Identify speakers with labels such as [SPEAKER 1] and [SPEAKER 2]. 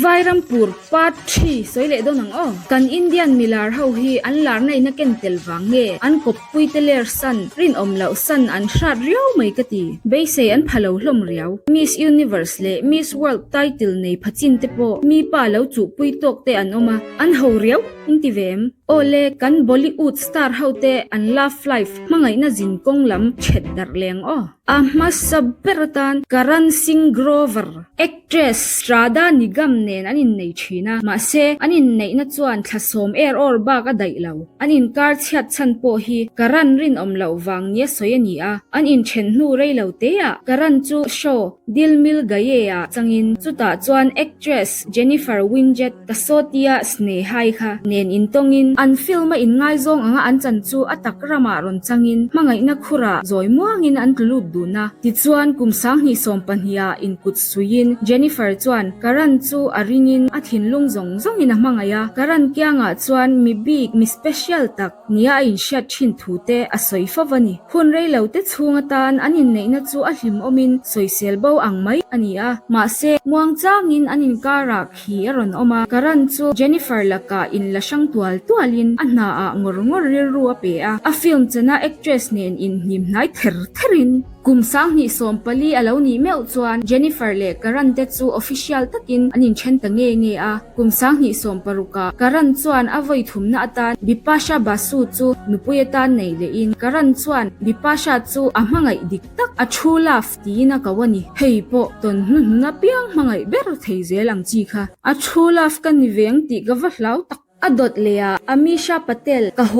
[SPEAKER 1] Vairampur part thi sawi leh dawn ang aw. Kan Indian milar ho hi an larna in a ken tel vang nge an kawppui te ler san, rinawm loh san an hrat riau mai ka ti. Beisei an pha lo hlawm riau. Miss Universe leh Miss World title nei pha chin te pawh mi pa lo chuhpui tawk te an awm a, an ho riau in ti ve em? Aw le, kan Bollywood star ho te an love life hmangaihna zin kawng lam thet darh leng aw. A hmasa ber atan Karan Singh Grover, Actress Shraddha Nigam nen an innei thin a, mahse an inneihna chuan thla sawm er awr bak a daih lo. An inkar chhiat chhan pawh hi Karan rinawm loh vang nia sawi a ni a, an inthen hnu rei lo teah Karan chu show Dil Mil Gaye-ah changin chutah chuan actress Jennifer Winget Kasotia Snehai kha nen intawngin an film-a inngaizawng anga an chan chu a tak ramah rawn changin hmangaihna khurah zawi muangin an tlu lut dun a. Tichuan kum sanghnih 12 ah inkut suiin Jennifer chuan Karan chu a ringin a thinlung zawng zawngin a hmangaih a, Karan kiangah chuan mi bik, mi special tak nia a inhriat thin thu te a sawi fo a ni. Hun rei lo te chhung atan an inneihna chu a hlimawmin sawisel bo ang mai a ni a, mahse muangchangin an inkarah khi a rawn awm a, Karan chu Jennifer lakah inla hrang tual tualin a hnaah ngawr ngawr rilru a pe a, a film chana actress nen inhnim hnai ther therin. Kum 2014 a lo nih meuh chuan Jennifer leh Karan te chu official takin an inthen ta nge nge a, kum 2016 ah Karan chuan a vawi thumna atan Bipasha Basu chu nupui atan nei lehin Karan chuan Bipasha chu a hmangaih dik tak a true love tiin a ko a ni. Hei pawh tawn hnuhnun apiang hmangaih ber thei zel ang chi kha. A true love ka ni veng tih ka va hlau tak. A dawt leh a, Amisha Patel ka haw.